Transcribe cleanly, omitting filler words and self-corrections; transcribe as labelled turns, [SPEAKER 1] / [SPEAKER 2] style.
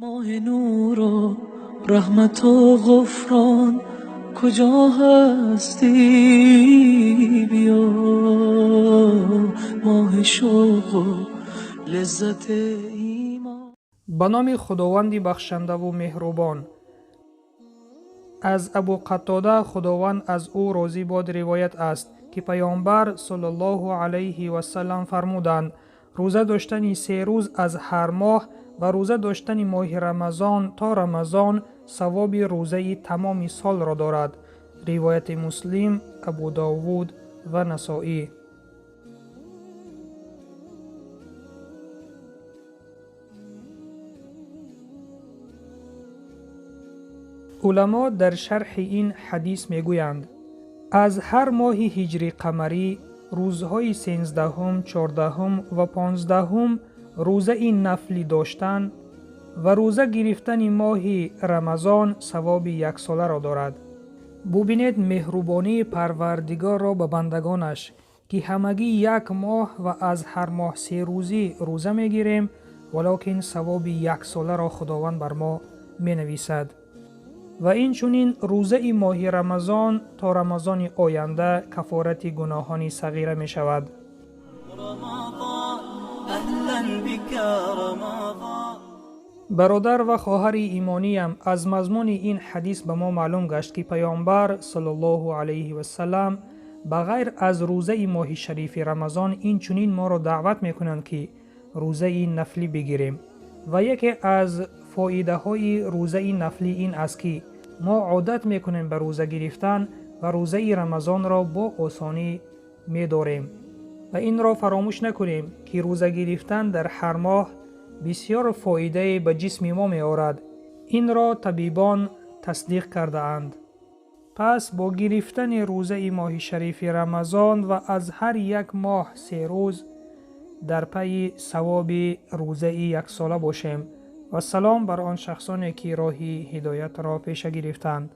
[SPEAKER 1] Моҳи нуру раҳмату ғуфрон, куҷо ҳастӣ биё, моҳи шавқу лаззати имон.
[SPEAKER 2] Ба номи Худованди бахшандаву меҳрубон. Аз Абу Қатода, Худованд аз ӯ розӣ бод, ривоят аст, ки Паёмбар саллаллоҳу алайҳи васаллам фармуданд: рӯза доштани 3 рӯз аз ҳар моҳ ва рӯза доштани моҳи Рамазон то Рамазон савоби рӯзаи тамоми солро дорад. Ривояти Муслим, Абу Довуд ва Насоӣ. Уламо дар шарҳи ин ҳадис мегӯянд: аз ҳар моҳи ҳиҷри қамарӣ рӯзҳои 13, 14 ва 15 рӯзаи нафлӣ доштан ва рӯза гирифтани моҳи Рамазон савоби яксоларо дорад. Бубинед меҳрубонии Парвардигорро ба бандагонаш, ки ҳамагӣ як моҳ ва аз ҳар моҳ 3 рӯзӣ рӯза мегирем, валокин савоби яксоларо Худованд бар мо менависад. Ва инчунин рӯзаи моҳи Рамазон то Рамазони оянда кафорати гуноҳони сағира мешавад. Бародар ва хоҳари имониям, аз мазмуни ин ҳадис ба мо маълум гашт, ки Паёмбар саллаллоҳу алайҳи вассалам ба ғайр аз рӯзаи моҳи шарифи Рамазон инчунин моро даъват мекунанд, ки рӯзаи нафлӣ бигирем. Ва яке аз фоидаҳои рӯзаи нафлӣ ин аст, ки мо одат мекунем ба рӯза гирифтан ва рӯзаи Рамазонро бо осонӣ медорем. Ва инро фаромӯш накунем, ки рӯза гирифтан дар ҳар моҳ бисёр фоидае ба ҷисми мо меорад. Инро табибон тасдиқ кардаанд. Пас бо гирифтани рӯзаи моҳи шарифи Рамазон ва аз ҳар як моҳ 3 рӯз дар пайи савоби рӯзаи яксола бошем. Ва салом бар он шахсоне, ки роҳи ҳидоятро пеша гирифтанд.